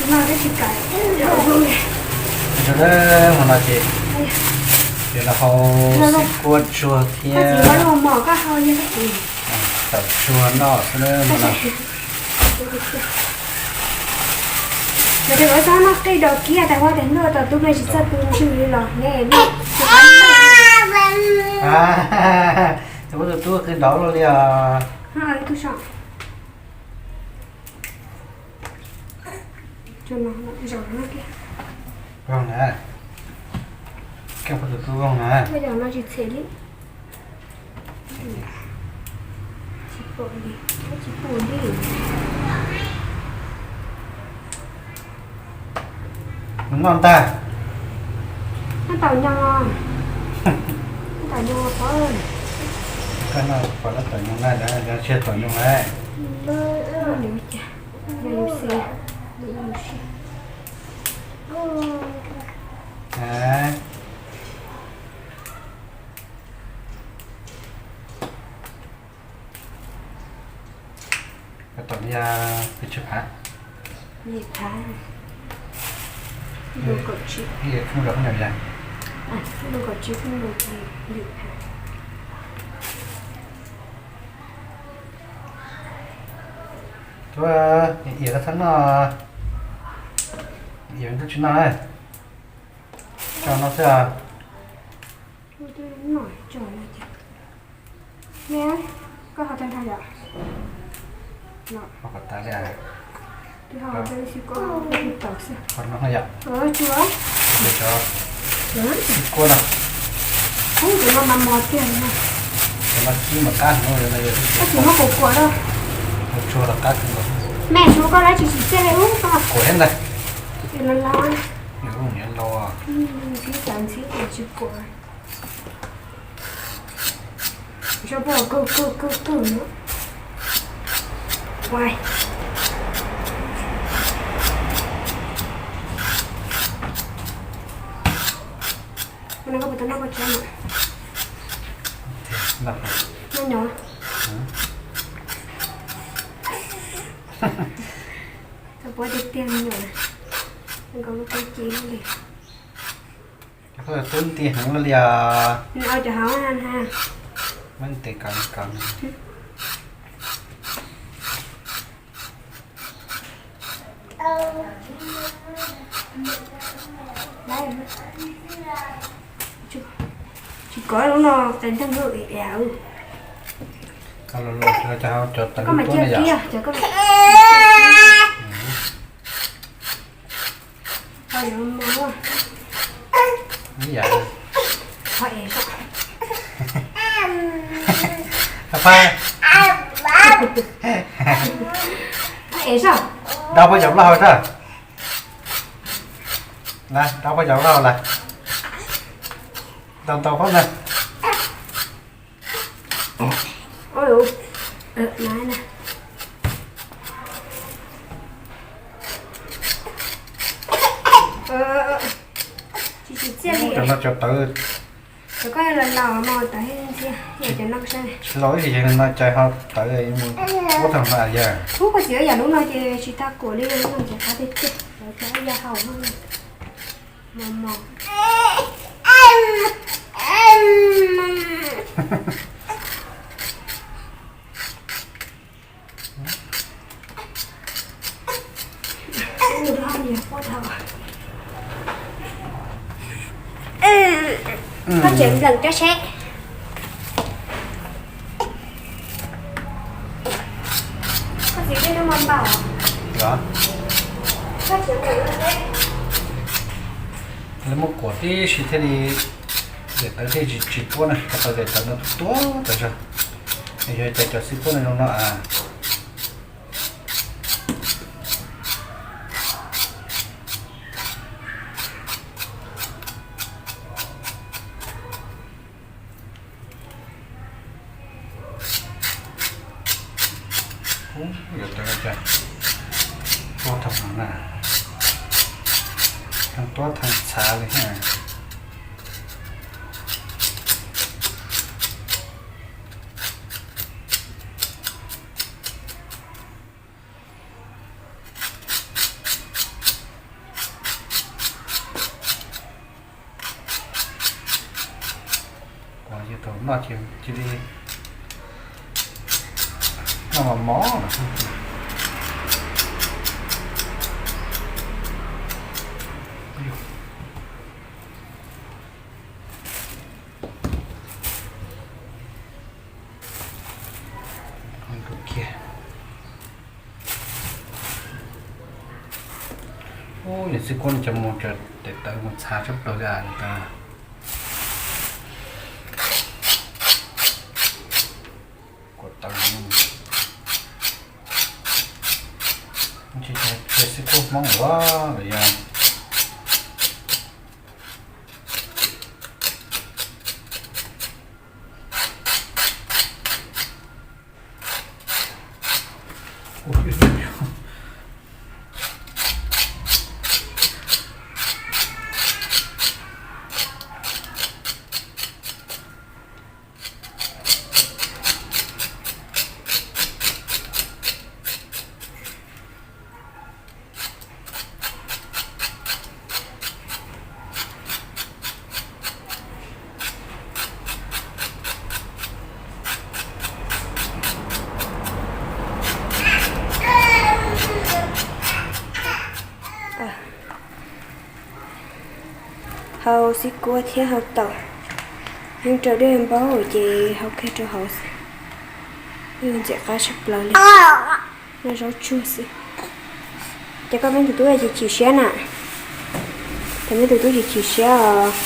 Mus no ces, ces los hau xib kuab tsuag thiab tawm tsuag noj xwb na mus no. Txhob noj qij daus kiag tas ua tas ntuj tos tub me tsis txawj pw ntswg li los ne. Tus tub qij daus li os. Voog na, koj tus tub voog na. Noj ntag. Noj tau nyo, noj tau nyo pov. Koj noj pov lab tom nyoog na, yog tsis yog tom nyoog na. Tom yog pes tsawg phav? Phav, ib yam kheej rau qhov nyuam yog, ib yam phav. Tuaj, iam koj txhob noj, iam ntuj tsis noj na, tso no xwb os. Koj ho tag nrho yom? Ho kom tas li. Twb ho tau ib xib kuab, ho no yom? Tsuag, xib kuab no. Ub, tus no mas mos tiag no. Tus no kib mas qab heev no, tus no kuam kuam na. Tus tsuag los qab kawg nkaus. Me tsuag koj dab tsis tsim txiaj li ub koj. Kuam thiab ntag. Los los. Ntxhib xav ntxhib tsis kuam. Kawg kawg kawg kawg no. Ua, no koj puas tau noj koj tsav no? Noj nyob. Tau puab tiag tiag me nyuam. Nkaus lub pob cev li. Cov koj tub nti heev li os. Nws ua cov hauv na. Muab ntes kom kom. Tsis kov lub no qe nteeg lub ib yam. Cov tawv lub tuab ne yom. Ib yam. Dau poj yawm loj hau sab. Dau poj yawm loj hau lawm. Ntau ntau qhob na. Cov no cov tawv. Tsis laus ib yam no cas ho tawv mus ua tau no yog. Ub, koj txiv yam lub no ces tsis tau kuam li, lub no ces qab tiag tiag, cov ib yam hau mos mos. Koj tseem npleem cov seb. Koj txiv tej no mas npaum. Koj tseem npleem cov seb. Lawv muab kuam tib si thiaj li daim tawv thiaj tsis tsis puab na, rau qhov daim tawv no tuab tas zog. Yog cov cov xib puab no zoo no a. Ub, yuav tau cas tuab thoob na, thoob tuab thoob txhav li thiab. Noj ces cia li noj mos mos. Ub, niam xib kuab cov mus tsev tes taw mus txhav tshaj plaws li tas. Kuv taw, ces xib kuab Hmoob ua los yog Hau xib kuab thiab hau taum, yeej raws dej npaub ces hau kiag rau hauv xwb. Ntxim qab tshaj plaws li. Noj zaub tsuag xwb. Ces koj peb tus tub chim chim siab na. Ces peb tus tub chim chim siab os.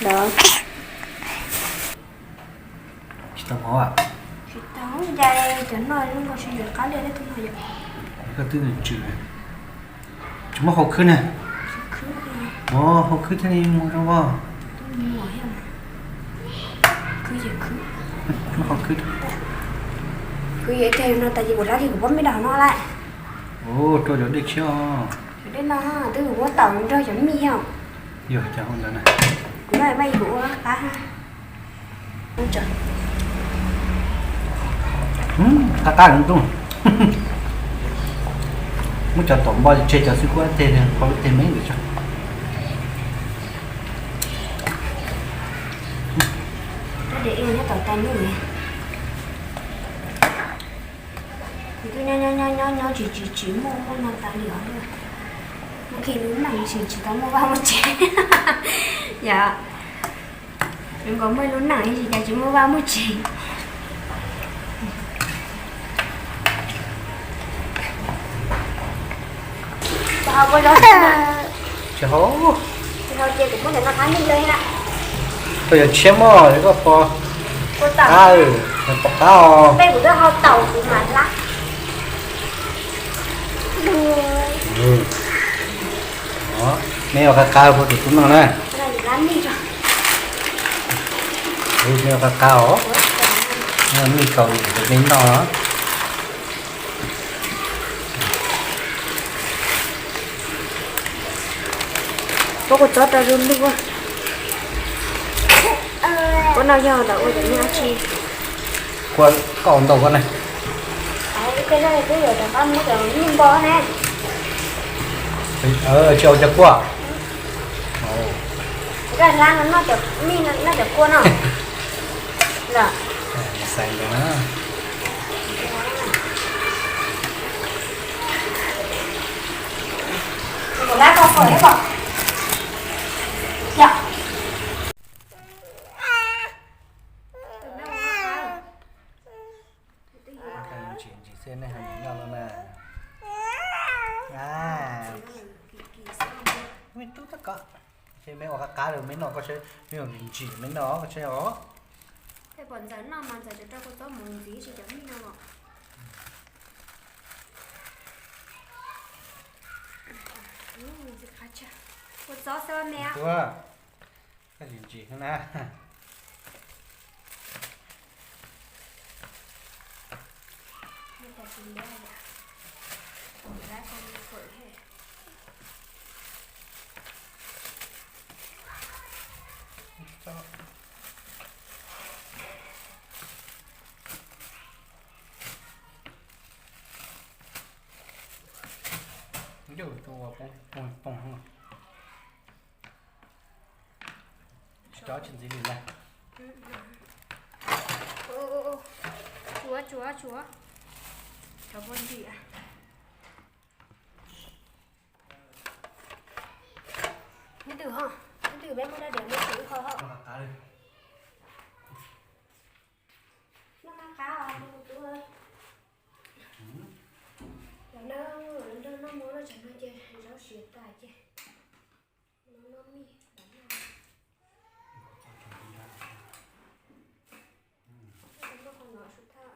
Los tsis tau mov. Tsis tau, cas cov no zoo nkaus tsis ntxim qab li tej tug no yom. Koj twb nws tsw, tsis muab hau khwb na. Khwb, hau khwb thiaj li mus zoo voj. Khwb ces khwb. Muab hau khwb. Khwb yog ib teg no tas ces kuv rab riam kuv pob mij dam no lawm. Ua rau cov dej tshiab os. Cov dej no twb kuv muab taum nrog cov mij yom. Yog cov hau ntawd na. Kuv no mas kuv ua qab. Qab qab ntuj. Muab cov taum npo tseg cov xib kuab teg, qhov lub teg me ntawd tso. Rab riam ib nyob tom tais ntuj. Kuv twb nyob nyob nyob nyob tsis tsis tsis muaj muaj no tas li os. Muaj khi lub neej tsis tsis tau muaj vaj muaj tsev. Yom, zoo nkaus muaj lub neej tsis cas tsis muaj vaj muaj tsev. Tsis hau, tsis hau ces kuv muab ntawm no qab nij li na. Koj yuav tshiab mog, koj pov qab, pov qab os. Peb kuv twb hau taum kuv mam hlab. Me ua qab qab rau tus tub noj na. Me ua qab qab os. Noj mij kaus rau me noj. Koj kua txob rau zoo lwj ua. Koj noj yog ntawm ua cov mij dab tsi? Kua, koj ua ntau koj ne. Tsis ua cov kua. Noj cov mij, noj cov kua no. Xais ntawd na. Ntsis ntsis xwb nej ho mus noj no na. Me tub tab kom, ces me ua qab qab rau me noj koj saib, me ua ntsis ntsis me noj koj saib os. Tej pom ntxawm noj mas ntxawm cov rau kua txob mus ntxiv tsis cov mij no. Kua txob xwb me. Koj ntsis ntsis na. Ncuj tus ua poob poob. Tsis tau tsis ntxiv li na. Tsuav, tsuav, tsuav. Cov poj nti. Neb twm ho, neb twm peb muab dab diam muab tsuav ib qho ho. Noj qab qab os, tus tub. Cov nab, noj mov no tsam no ces zaub siav tas ces no noj mij. Noj qhov no sub thaj.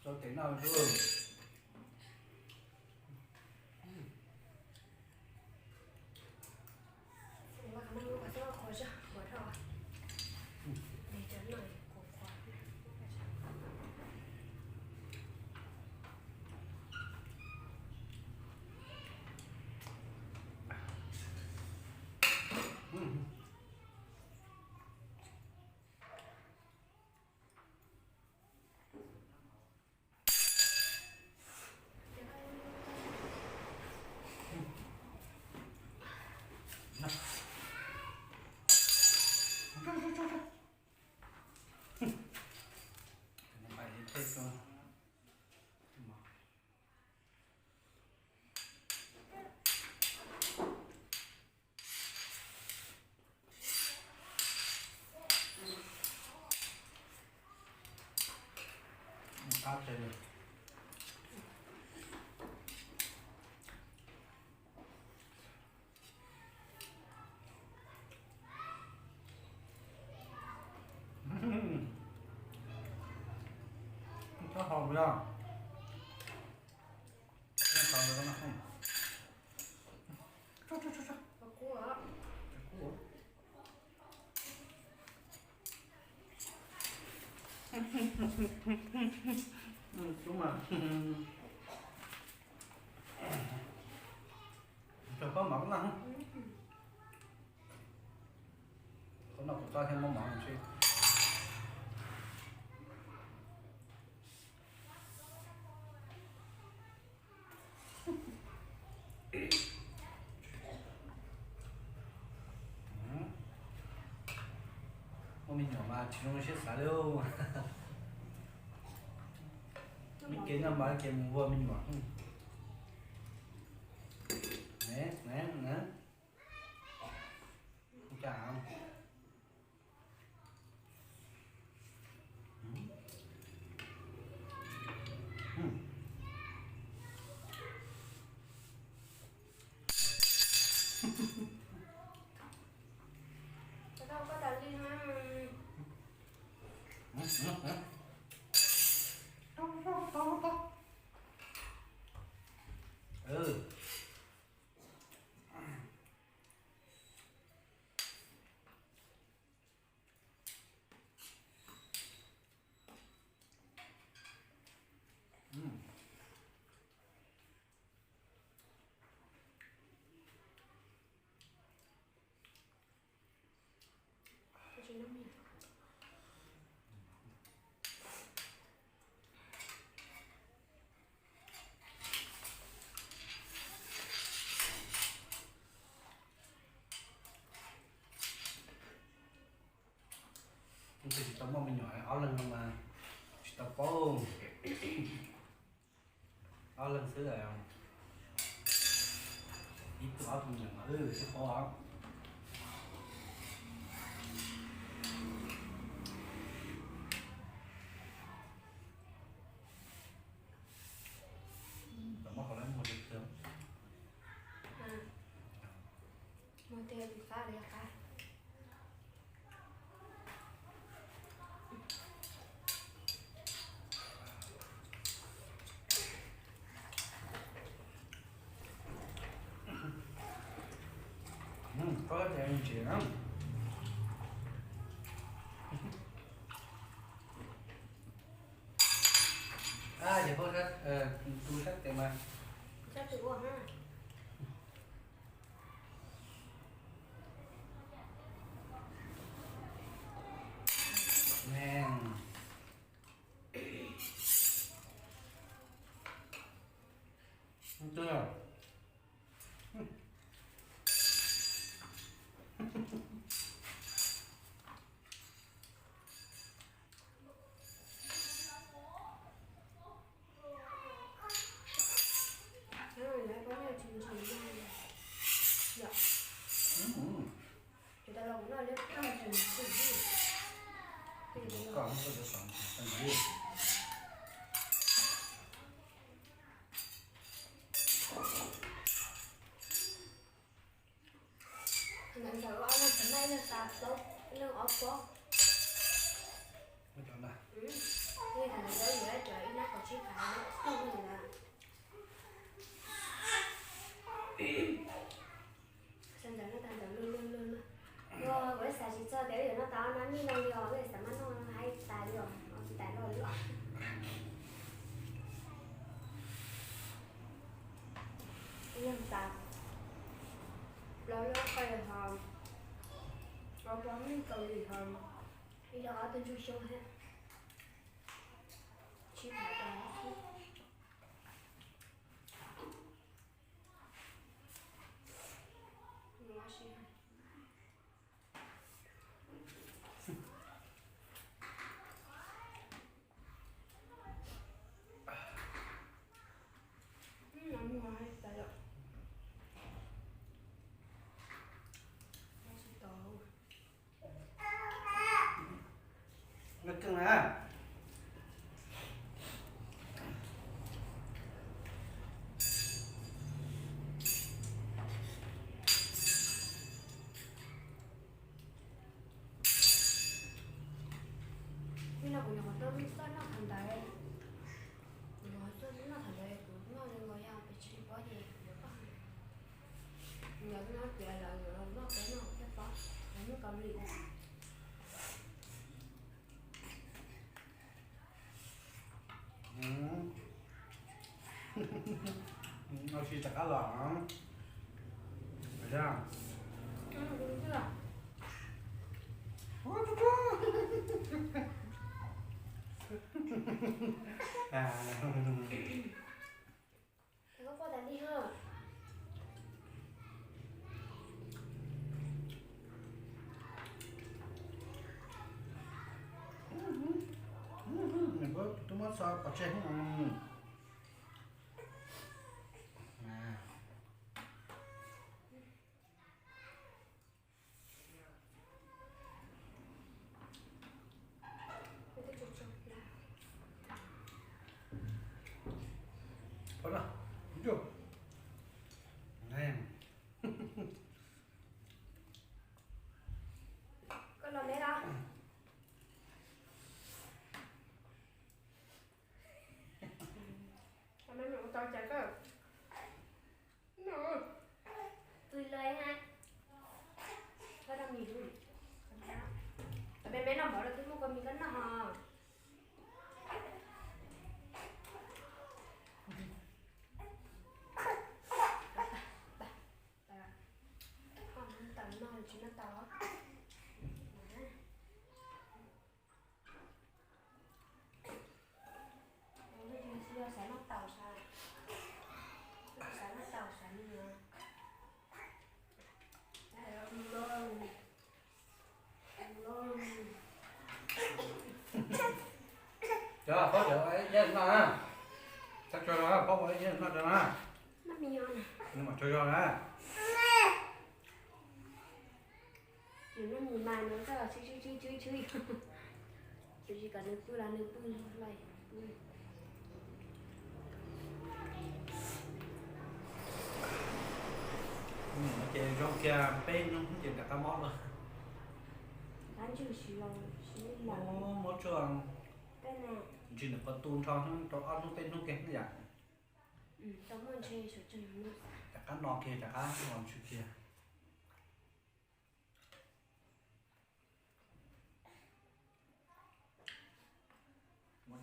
Tso tes noj. Txhob haus li os. Tub mas, tso koj mov koj noj. Koj noj kuv txob thiab muab mov tso. Muaj me nyuam mas tsis zoo siab xav li. Ib ke noj mov ib ke mus ua me nyuam. Tsis tau muaj me nyuam ob leeg no mas tsis tau paub. Ob leeg xwb, ib tug ob tug me nyuam mas wb sib paub os. Muab qhov lawv muag tiag tiag. Muag tiag li qab li qab. Ces phob sab, tu sab tes mas. Sab tes ua ha. Ntawd ntawd ua ob leeg, tus naj ib leeg tas plaub, ib leeg ob pob. Ntawd ntawd yuav cov ib nab kaum tsib phav na. Xav ntawm no tag ntawm luag luag luag luag. Kuv xav tsis txog tias yuav noj tau ob nab mij no li os, xav mas noj haib tas li os, ntais loj li os. Ib leeg tas plaub lub qaj hos, ob pob mij kaus lim hos, ib leeg ob tug ntsuj xyoob thiab. Tsib phav tas. Lawv keej na. Ib no kuv nyuam qhuav tau noj txoj noj thaum ntawd, kuv nyuam qhuav tau noj thaum ntawd kuv noj li nkaus yog pes tsib li pob ces yuav poj, yog noj tiav lawv yuav noj peb noj thiab pob, lawv muab kaus lim. Ua si rov qab los. Twb muab tso pov tseg. Koj los me los? Los me, mus tau cas koj? Pw lawm ha. Koj noj mis. Tab me me noj mov los twb muaj kua mis koj noj hos. Koj noj tau no tsis noj tau. Xav noj tau, xav noj tau xav noj. Cov paub cov ua ib yam noj na. Txhob tso zog, paub ua ib yam noj rau na. Noj mis os. Noj mas tso zog na. Nws noj mis mas nws txawj tshwb tshwb tshwb tshwb. Tsis kom nws pw los nws pw, los pw. Ces zoo kiag peb hnub ces rov qab mob lawm. Qab ntswg tsis zoo, tsis muaj, mob tsuag. Ntsis nws qhuav tu nrho rau ob hnub peb hnub kiag yam. Rov qab no kiag rov qab los ntswg kiag.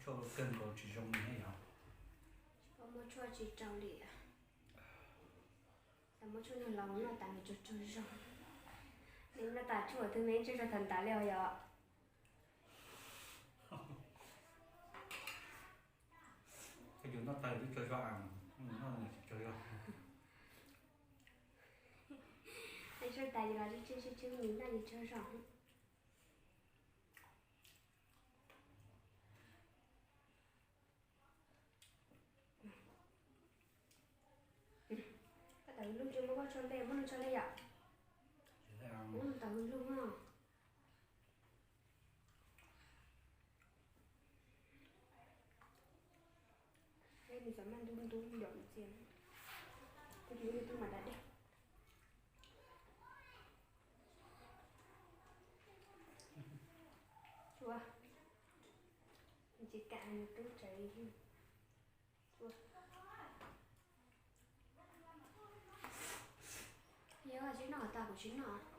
Tshuaj kawg nkaus tsis zoo li ne yog. Tsis paub muab tshuaj tsis rau li. Tau muab tshuaj niag laus noj tas nws tsaug tsaug zog. Nws noj tas tshuaj twb me tsaug zog thaum ntawd li os yom. Yus noj tawg twb tsaug zog, noj tsis tsaug zog. Tshuaj tas yus los tsw tsw tsw mis noj yus tsaug zog. Koj tau hwj lug tsis muab koj tshuaj nplej, muab nws tshuaj nplej yom. Muab tau hwj lug no. Nws xav maj ntub ntub yom ntxiag. Kuv tus yus tub mas da dej. Tshuaj. Tsis kam nws tub tsawv li. Yog tsis noj tas kuv tsis noj.